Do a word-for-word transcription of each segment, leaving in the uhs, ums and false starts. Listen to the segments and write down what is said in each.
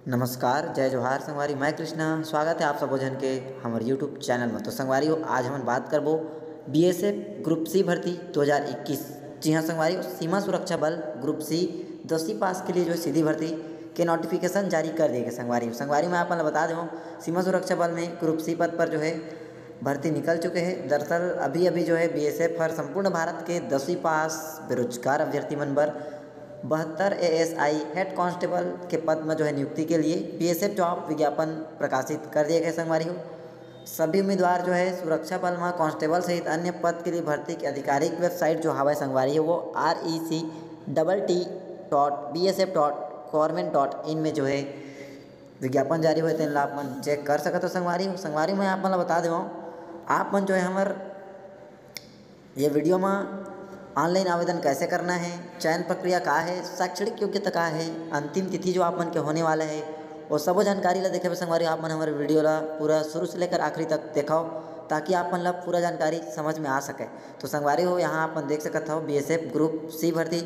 नमस्कार, जय जोहार संगवारी, मैं कृष्णा। स्वागत है आप सबो झन के हमर YouTube चैनल में। तो संगवारी हो, आज हमन बात करबो बीएसएफ ग्रुप सी भर्ती दो हज़ार इक्कीस। जी हाँ संगवारी हो, सीमा सुरक्षा बल ग्रुप सी दसवीं पास के लिए जो है सीधी भर्ती के नोटिफिकेशन जारी कर दिए गए संगवारी हो। संगवारी, मैं आप मन ल बता देवं, सीमा सुरक्षा बल में ग्रुप सी पद पर जो है भर्ती निकल चुके हैं। दरअसल अभी अभी जो है बीएसएफ हर संपूर्ण भारत के दसवीं पास बेरोजगार अभ्यर्थी मन बर बहत्तर एएसआई हेड कांस्टेबल के पद में जो है नियुक्ति के लिए बीएसएफ जॉब विज्ञापन प्रकाशित कर दिए गए संगवारी हो। सभी उम्मीदवार जो है सुरक्षा बल में कांस्टेबल सहित अन्य पद के लिए भर्ती के आधिकारिक वेबसाइट जो हवाए संगवारी हो, वो R E C double T dot B S F dot government dot in में जो है विज्ञापन जारी होए, तेन ला आप मन चेक कर सकत हो संगवारी हो। संगवारी, मैं आप मन ला बता देवं, आप मन जो है हमर ये वीडियो में ऑनलाइन आवेदन कैसे करना है, चयन प्रक्रिया का है, शैक्षणिक योग्यता का है, अंतिम तिथि जो आप मन के होने वाला है, वो सबो जानकारी ला देखे बर संगवारी हो, आप मन हमर वीडियो ला पूरा शुरू से लेकर आखिरी तक देखाओ, ताकि आप मन ला पूरा जानकारी समझ में आ सके। तो संगवारी हो, यहाँ आप मन देख सकत हो बीएसएफ ग्रुप सी भर्ती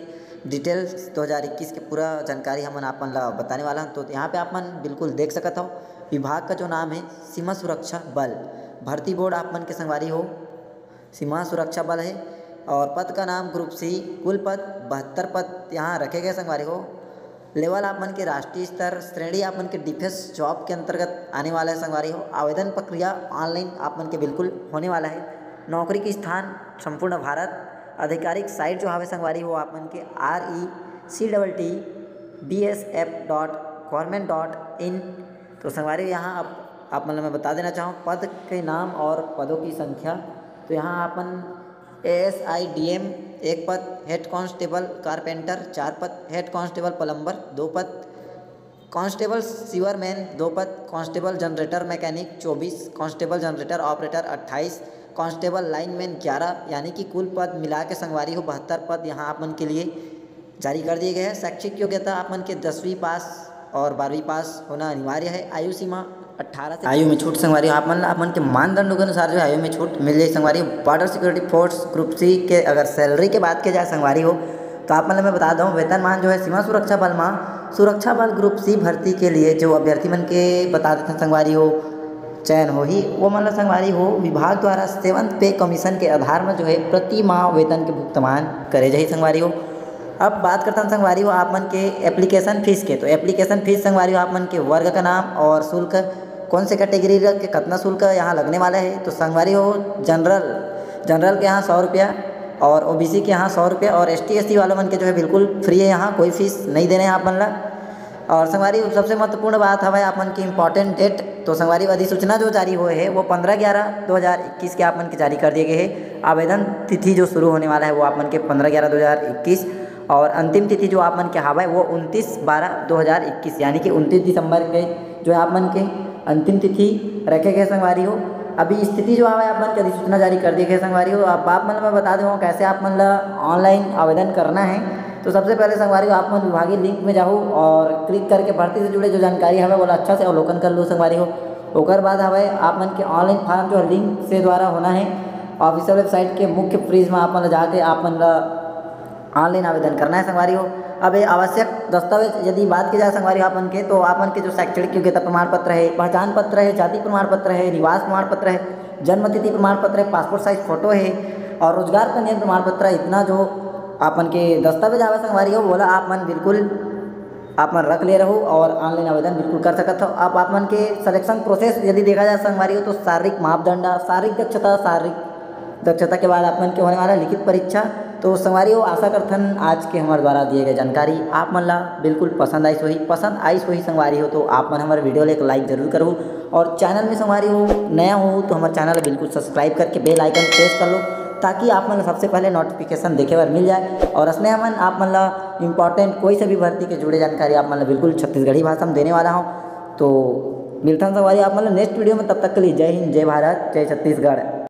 डिटेल्स दो हज़ार इक्कीस के पूरा जानकारी हमन आप मन ला बताने वाला हन। तो यहाँ पे आप मन बिल्कुल देख सकत हो, विभाग का जो नाम है सीमा सुरक्षा बल, भर्ती बोर्ड आप मन के संगवारी हो सीमा सुरक्षा बल है और पद का नाम ग्रुप सी। कुल पद बहत्तर पद यहाँ रखे गए संगवारी हो। लेवल आप मन के राष्ट्रीय स्तर, श्रेणी आप मन के डिफेंस जॉब के अंतर्गत आने वाला है संगवारी हो। आवेदन प्रक्रिया ऑनलाइन आप मन के बिल्कुल होने वाला है। नौकरी के स्थान संपूर्ण भारत। आधिकारिक साइट जो हवे संगवारी हो आप मन के R E C double T B S F dot government dot in. तो संगवारी हो, यहाँ आप, आप मन ला मैं बता देना चाहूँ पद के नाम और पदों की संख्या। तो यहाँ आप मन एएसआई डीएम एक पद, हेड कांस्टेबल कारपेंटर चार पद, हेड कांस्टेबल प्लम्बर दो पद, कांस्टेबल सीवरमैन दो पद, कांस्टेबल जनरेटर मैकेनिक चौबीस, कांस्टेबल जनरेटर ऑपरेटर अट्ठाईस, कांस्टेबल लाइनमैन ग्यारह, यानी कि कुल पद मिला के संगवारी हो बहत्तर पद यहाँ आप मन के लिए जारी कर दिए गए हैं। शैक्षिक योग्यता आप मन के दसवीं पास और बारहवीं पास होना अनिवार्य है। आयु सीमा अट्ठारह से आयु में छूट संगवारी हो आप मन ला, आप मन के मानदंड के अनुसार जो है आयु में छूट मिल जाए संगवारी हो। Border security force group C के अगर सैलरी के बात किया जाए संगवारी हो, तो आप मन ला मैं बता दूं, वेतनमान जो है सीमा सुरक्षा बल मा सुरक्षा बल ग्रुप सी भर्ती के लिए जो अभ्यर्थी मन के बता देथन संगवारी हो चयन होही, वो मन ला संगवारी हो विभाग द्वारा सेवन पे कमीशन के आधार में जो है प्रति माह वेतन के भुगतान करे जाही संगवारी हो। अब बात करथन संगवारी हो आप मन के एप्लीकेशन फीस के। तो एप्लीकेशन फीस संगवारी हो आप मन के वर्ग का नाम और शुल्क, कौन से कैटेगरी के कितना शुल्क यहाँ लगने वाला है। तो संगवारी हो जनरल, जनरल के यहाँ सौ रुपया और ओबीसी के यहाँ सौ रुपया और एसटी एससी वाले मन के जो है बिल्कुल फ्री है, यहाँ कोई फीस नहीं देने हैं आप मन ला। और संगवारी हो सबसे महत्वपूर्ण बात हवे आप मन की इंपॉर्टेंट डेट। तो संगवारी हो अधिसूचना जो जारी हुए है वो पन्द्रह ग्यारह दो हज़ार इक्कीस के आप मन के जारी कर दिए गए है। आवेदन तिथि जो शुरू होने वाला है वो आप मन के पन्द्रह ग्यारह दो हज़ार इक्कीस और अंतिम तिथि जो आप मन के हावय वो उनतीस बारह दो हज़ार इक्कीस, यानी कि उनतीस दिसंबर के जो है आप मन के अंतिम तिथि रखे गए संगवारी हो। अभी स्थिति जो हवे आप मन के अधिसूचना जारी कर दिए गए संगवारी हो। अब आप मन ला मैं बता देवं कैसे आप मन ला ऑनलाइन आवेदन करना है। तो सबसे पहले संगवारी हो आप मन विभागीय लिंक में जाहू और क्लिक करके भर्ती से जुड़े जो जानकारी हवे वो ला अच्छा से अवलोकन कर लू संगवारी हो। ओकर बाद हवे आप मन के ऑनलाइन फॉर्म जो लिंक से द्वारा होना है, ऑफिशियल वेबसाइट के मुख्य पेज में आप मन ला जाके आप मन ला ऑनलाइन आवेदन करना है संगवारी हो। अब ये आवश्यक दस्तावेज यदि बात की जाए संगवारी हो आप मन के, तो आप मन के जो शैक्षणिक योग्यता प्रमाण पत्र है, पहचान पत्र है, जाति प्रमाण पत्र है, निवास प्रमाण पत्र है, जन्म तिथि प्रमाण पत्र है, पासपोर्ट साइज फोटो है और रोजगार पंजीयन प्रमाण पत्र है। इतना जो आप मन के दस्तावेज आवे संगवारी हो, वो ला आप मन बिल्कुल आप मन रख ले रहू और ऑनलाइन आवेदन बिल्कुल कर सकत हो। अब आप मन के सिलेक्शन प्रोसेस यदि देखा जाए संगवारी हो, तो शारीरिक मापदंड, शारीरिक दक्षता, शारीरिक दक्षता के बाद आप मन के होने वाला लिखित परीक्षा। तो संगवारी हो आशा करथन आज के हमारे द्वारा दिए गए जानकारी आप मन ला बिल्कुल पसंद आइस होही। पसंद आइस होही संगवारी हो तो आप मन हमारे वीडियो ला एक लाइक जरूर करहू और चैनल में संगवारी हो नया हो तो हमारे चैनल ला बिल्कुल सब्सक्राइब करके बेल आइकन प्रेस कर लो, ताकि आप मन ला सबसे पहले नोटिफिकेशन देखे बर मिल जाए। और असने हमन आप मन ला इंपॉर्टेंट कोई से भी भर्ती के जुड़े जानकारी आप मन ला बिल्कुल छत्तीसगढ़ी भाषा में देने वाला हूँ। तो मिलथन संगवारी आप मन ला नेक्स्ट वीडियो में, तब तक के लिए जय हिंद, जय भारत, जय छत्तीसगढ़।